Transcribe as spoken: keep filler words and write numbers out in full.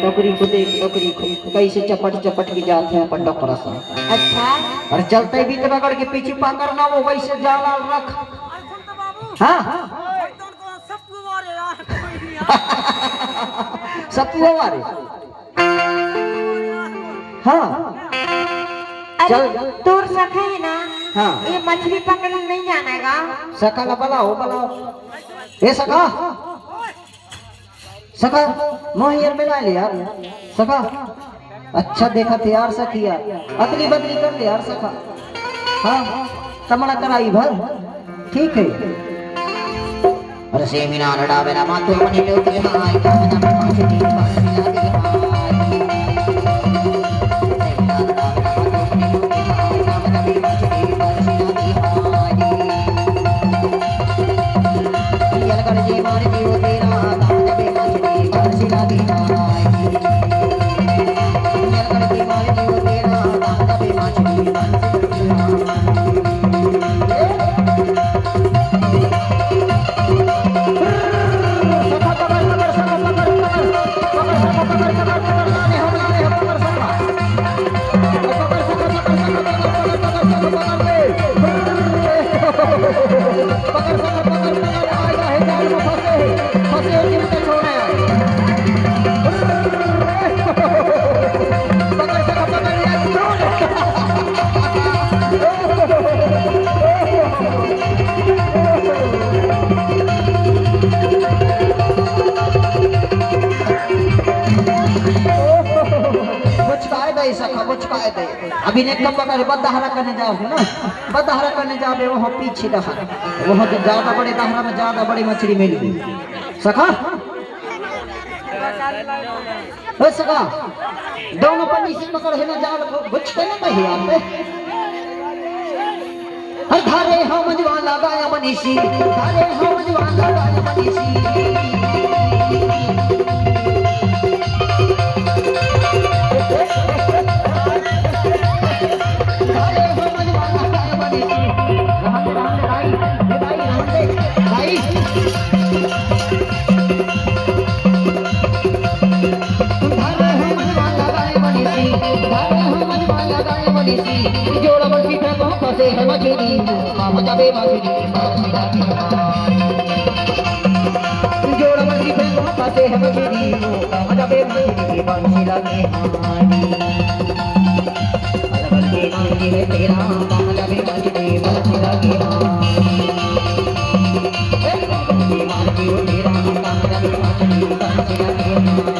टोकरी को देख, टोकरी को कैसे चपट चपट के जात हे अपन डोकरा से। अच्छा। अउ चलते भी तो रगड़ के पीछे पाकर ना, वो वैसे जाल आल रख। हाँ। सतुआ वाले। हाँ। अरे, चल। तोर सखा हे ना? हाँ। ये मछली पकड़न नहीं जाना हे गा? सखा ला बलाओ, बलाओ। ए सखा। सखा, मोह यार मिला ले यार। सखा, अच्छा देखा थे यार सखी यार। अदली बदली कर ले यार सखा। हाँ, तमड़ा कराई भर। ठीक है। अरे सेमिनार डाबेला मातु मनी लोके हाय, कामना में मांस दी, मांस दी हाय। मुचकाए दे सखा, मुचकाए दे। अभी ने कब पकड़े, बद दहरा करने जाओगे ना, बद दहरा करने जाओगे, वहाँ पीछे दहरा, वहाँ तो ज्यादा बड़े दहरा में ज्यादा बड़ी मछली मिलेगी सखा। ओ सखा, दोनों पन्नी से पकड़ है ना, जाल को बुझते ना कहीं आप। हर धारे हम जवान लगाया मनीषी, धारे हम जवान लगाया मनीषी। धारे हम जवान लगाया मनीषी। रहन दे, रहन दे भाई, ए भाई, रहन दे, भाई। धारे हम जवान लगाए मनीषी, धारे हम जवान लगाए मनीषी। जोड़ा बंसी पे कौन फंसे है मछली, मामा जाबे मछली, मामा जाबे। जोड़ा बंसी पे कौन फंसे है मछली, मामा जाबे मछली, बंसी लगे हमारी। अलग अलग मछली है तेरा, मामा जाबे मछली, बंसी लगे हमारी। ए, बंसी मार के तेरा, मामा जाबे मछली, बंसी लगे हमारी।